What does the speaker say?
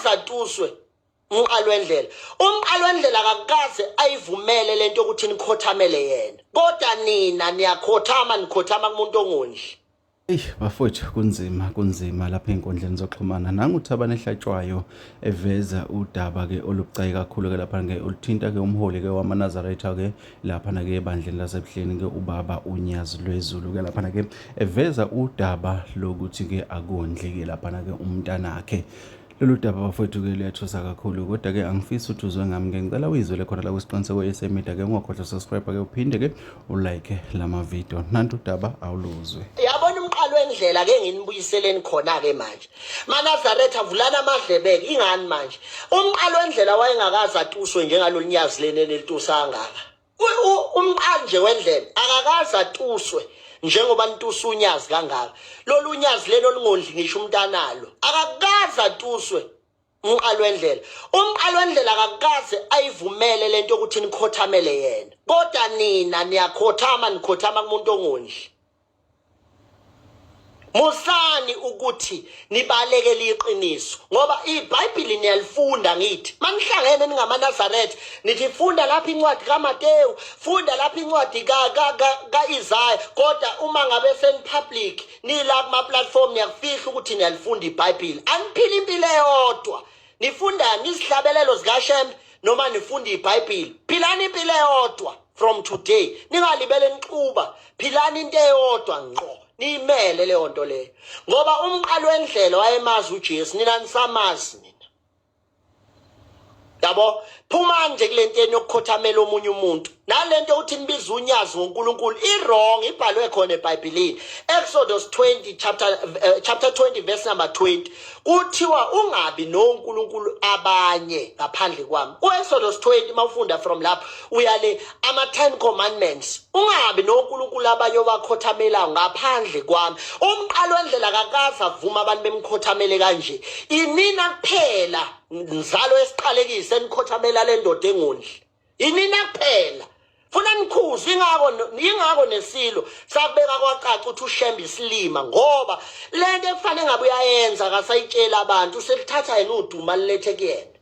Akakaze atuswe umqali wendlela. Umqali wendlela akakaze ayivumele lento yokuthi nikhothamele yena, kodwa nina niyakhothama, nikhothama kumuntu ongondli. Eyi bafowethu, kunzima, kunzima lapha ey'nkundleni zokuxhumana. Nangu uThabane Hlatshwayo eveza udaba-ke olubucayi kakhulu-ke lapha-ke oluthinta-ke umholi-ke wamaNazaretha-ke laphana-ke ebandleni laseBuhleni-ke ubaba uNyazi Lwezulu-ke laphana-ke eveza udaba lokuthi-ke akondli-ke laphana-ke umntanakhe. Lolu daba bafowethu-ke luyathusa kakhulu, kodwa-ke angifisi ukuthi uzwe ngami-ke, ngicela uyizwele khona la kwisiqiniseko esemida-ke. Ungakhohlwa subscribe-ke, uphinde-ke ulike lama video. Nantu udaba, awuluzwe. Yabona umqalo wendlela ke nginibuyiseleni khona ke manje. MaNazaretha, vulana amadlebe-ke, ingani manje umqalo wendlela wayengakaze atuswe njengalolu nyazi leni enilitusa kangaka. Umqalo nje wendlela akakaze atuswe njengoba nitusa unyazi kangaka. Lolu nyazi lelo olungondli ngisho umntanalo, akakaze atuswe umqalo wendlela. Umqalo wendlela akakaze ayivumele lento yokuthi nikhothamele yena, kodwa nina niyakhothama, nikhothama kumuntu ongondli. Musani ukuthi nibalekele iqiniso, ngoba iBhayibheli niyalifunda. Ngithi manihlangene ningamaNazaretha, nithi funda lapha incwadi kaMateyu, funda lapha incwadi ka-Isaya, kodwa uma ngabe seni-public nila kuma-platform niyakufihla ukuthi niyalifunda iBhayibheli. Aniphile impilo eyodwa. Nifundani, izihlabelelo zikaShembe noma nifunda iBhayibheli? Philani impilo eyodwa from today, ningalibele nixuba. Philani into eyodwa ngqo, niyimele leyo nto leyo, ngoba umqalo wendlela wayemazi uJesu, nina nisamazi nina, yabo. Phumani nje kule nto yokukhothamela omunye umuntu, nalento yokuthi nibiza unyazi ngoNkulunkulu i-wrong. Ibhalwe khona eBhayibhelini, Exodus 20 chapter 20 verse number 20, kuthiwa ungabi nonkulunkulu abanye ngaphandle kwami. Ku-Exodus 20, mawufunda from lapho uyale ama-10 commandments, ungabi nonkulunkulu abanye obakhothamelayo ngaphandle kwami. Umqalo wendlela kakaze avuma abantu bemkhothamele kanje. Inina kuphela, nzalo esiqalekise, enikhothamela le ndoda engondli. Inina kuphela. Funa nikhuze. Ingakho nesilo sakubeka kwacaca ukuthi uShembe isilima, ngoba lento ekufanele ngabe uyayenza akasayitshela abantu, uselithatha yena uduma lilethe kuyena.